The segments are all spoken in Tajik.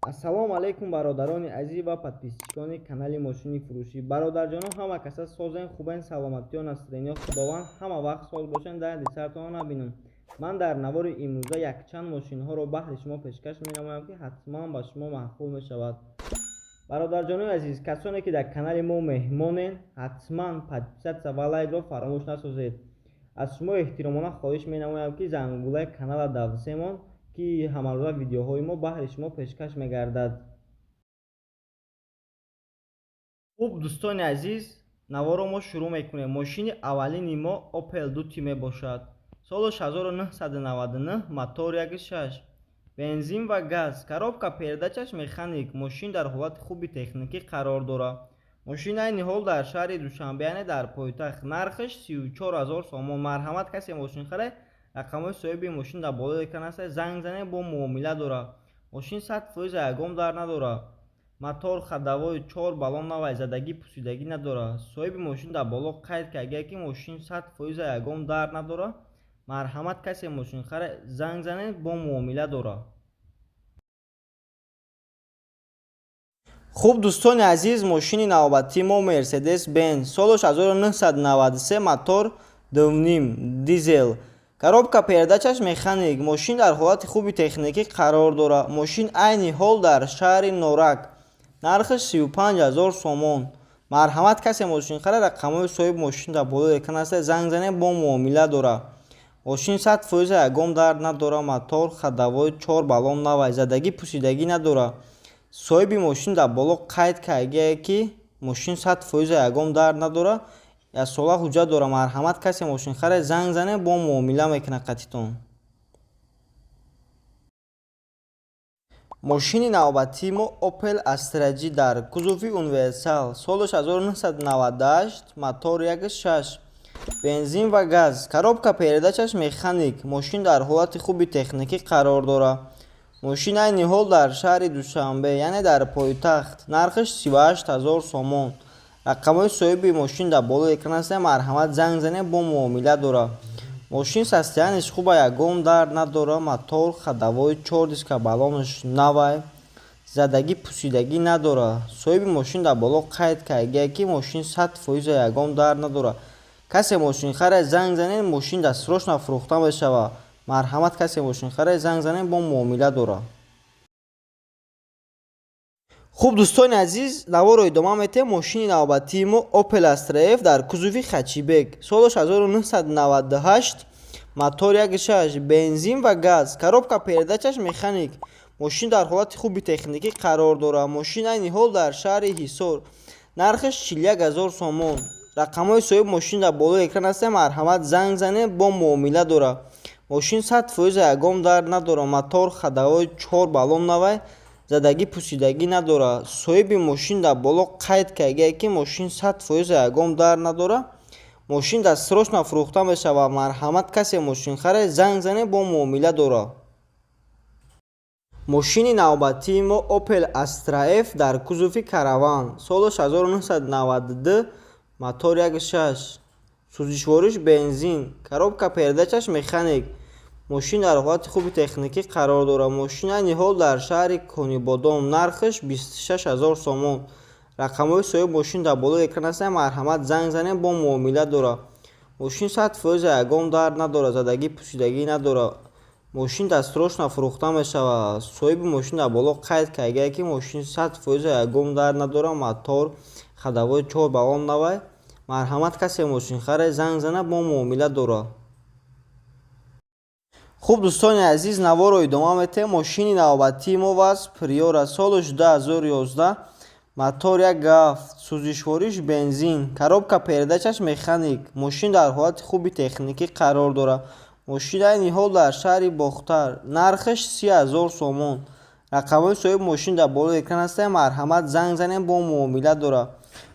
Ассалому алайкум, бародарони азиз ва подписчикони канали Мошини фурӯшӣ. Бародарҷоно, ҳама каса созен, хубен, саломатиё, настроениё. Худованд ҳама вақт соз бошен, дарди сартонро набинам. Ман дар навори имрӯза якчанд мошинҳоро баҳри шумо пешкаш менамоям, ки ҳатман ба шумо маъқул мешавад. Бародарҷонои азиз, касоне ки дар канали мо меҳмонен, ҳатман подписаться ва лайкро фаромӯш насозед. Аз шумо эҳтиромона хоҳиш менамоям, ки зангулаи канала давсемон, ки ҳамарӯза видеоҳои мо баҳри шумо пешкаш мегардад. Хуб, дӯстони азиз, наворо мо шурӯъ мекунем. Мошини аввалини мо Opel Duty мебошад. Солаш 1999, мотор 1.6, бензин ва газ, коробка передачаш механик. Мошин дар ҳолати хуби техникӣ қарор дорад. Мошин айни ҳол дар шаҳри Душанбе, яъне дар пойтахт. Нархаш 34 000 сомон. Марҳамат, касе мошин харед, рақамҳои соҳиби мошин дар болои экран аст, занг занед, бо муомила дорад. Мошин 100% ягон дард надорад. Мотор, ходовой, чор баллон навай, задагӣ, пусидагӣ надорад. Соҳиби мошин дар боло қайд карда, ки мошин 100% ягон дард надорад. Марҳамат, касе мошин харед, занг занед, бо муомила дорад. Хуб, дӯстони азиз, мошини навбатии мо Мерседес Бенз, солаш 1993, мотор 2.5 дизел, коробка передачаш механик. Мошин дар ҳолати хуби техникӣ қарор дорад. Мошин айни ҳол дар шаҳри Норак. Нархаш 35 000 сомон. Марҳамат, касе мошин харад, рақамҳои соҳиби мошин дар болои экран аст, занг занед, бо муомила дорад. Мошин 100% ягон дард надорад. Мотор, ходовой, чор баллон навай, задагӣ, пусидагӣ надорад. Соҳиби мошин дар боло қайд карда, ки мошин 100% ягон дард надорад, яксола ҳуҷҷат дорад. Марҳамат, касе мошин харед, занг занед, бо муомила мекунад қатитон. Мошини навбатии мо Opel Astra G дар кузови универсал, солаш 1998, мотор 1.6, бензин ва газ, коробка передачаш механик. Мошин дар ҳолати хуби техникӣ қарор дорад. Мошин айни ҳол дар шаҳри Душанбе, яъне дар пойтахт. Нархаш 38 000 сомон. Рақамҳои соҳиби мошин дар болои экран аст, марҳамат, занг занед, бо муомила дорад. Мошин состояниеш хуба, ягон дард надорад. Мотор, ходовой, чор диска, баллонаш навай, задагӣ, пусидагӣ надорад. Соҳиби мошин дар боло қайд карда, ки мошин 100% ягон дард надорад. Касе мошин харед, занг занед, мошин дастрочно фурӯхта мешавад. Марҳамат, касе мошин харед, занг занед, бо муомила дорад. Хуб, дӯстони азиз, наворо идома метиҳем. Мошини навбатии мо Opel Astra F дар кузови хэтчбек, солаш 1998, мотор 1.6, бензин ва газ, коробка передачаш механик. Мошин дар ҳолати хуби техникӣ қарор дорад. Мошин айни ҳол дар шаҳри Ҳисор. Нархаш 41 000 сомон. Рақамҳои соҳиби мошин дар болои экран аст, марҳамат, занг занед, бо муомила дорад. Мошин 100% ягон дард надорад. Мотор, ходовой, чор баллон навай, задагӣ, пусидагӣ надорад. Соҳиби мошин дар боло қайд карда, ки мошин 100% ягон дард надорад. Мошин дастрочно фурӯхта мешавад. Марҳамат, касе мошин харед, занг занед, бо муомила дорад. Мошини навбатии мо Opel Astra F дар кузови караван, солаш 1992, мотор 1.6, сӯзишвориш бензин, коробка передачаш механик. Мошин дар ҳолати хуби техникӣ қарор дорад. Мошин айни ҳол дар шаҳри Конибодом. Нархаш 26 000 сомон. Рақамҳои соҳиби мошин дар болои экран аст, марҳамат, занг занед, бо муомила дорад. Мошин 100% ягон дард надорад, задагӣ, пусидагӣ надорад. Мошин дастрочно фурӯхта мешавад. Соҳиби мошин дар боло қайд карда, ки мошин 100% ягон дард надорад. Мотор, ходовой, чор баллон навай. Марҳамат, касе мошин харед, занг занад, бо муомила дорад. Хуб, дӯстони азиз, наворо идома метиҳем. Мошини навбатии мо ВАЗ Приора, солаш 2011, мотор 1.7, сӯзишвориш бензин, коробка передачаш механик. Мошин дар ҳолати хуби техникӣ қарор дорад. Мошин айни ҳол дар шаҳри Бохтар. Нархаш 30 000 сомон. Рақамҳои соҳиби мошин дар болои экран аст, марҳамат, занг занед, бо муомила дорад.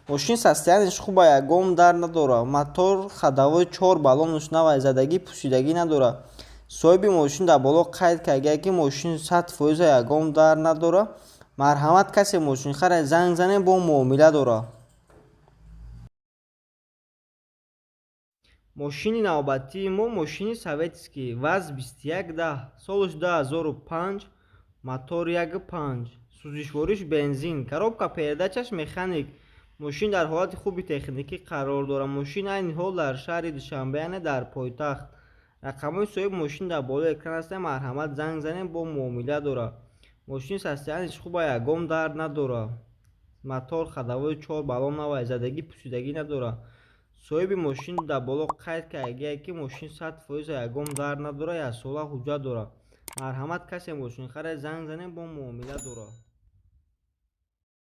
Мошин состояниеш хуба, ягон дард надорад. Мотор, ходовой, чор баллонаш навай, задагӣ, пусидагӣ надорад. Соҳиби мошин дар боло қайд карда, ки мошин 100% ягон дард надорад. Марҳамат, касе мошин харед, занг занед, бо муомила дорад. Мошини навбатии мо мошини советский ВАЗ 2110, солаш 2005. Мотор 1,5, сӯзишвориш бензин, коробка передачаш механик. Мошин дар ҳолати хуби техникӣ қарор дорад. Мошин айни ҳол дар шаҳри Душанбе, яъне дар пойтахт. Рақамҳои соҳиби мошин дар болои экран ҳастанд, марҳамат, занг занем, бо муомила дорад. Мошин состоянияш хуба, ягон дард надорад. Мотор ходовой чор баллон навай, задагӣ, пусидагӣ надорад. Соҳиби мошин дар боло қайд кардагие, ки мошин 100%, ягон дард надорад, яксола ҳуҷҷат дорад. Марҳамат, касе мошинхаред, занг занем, бо муомила дорад.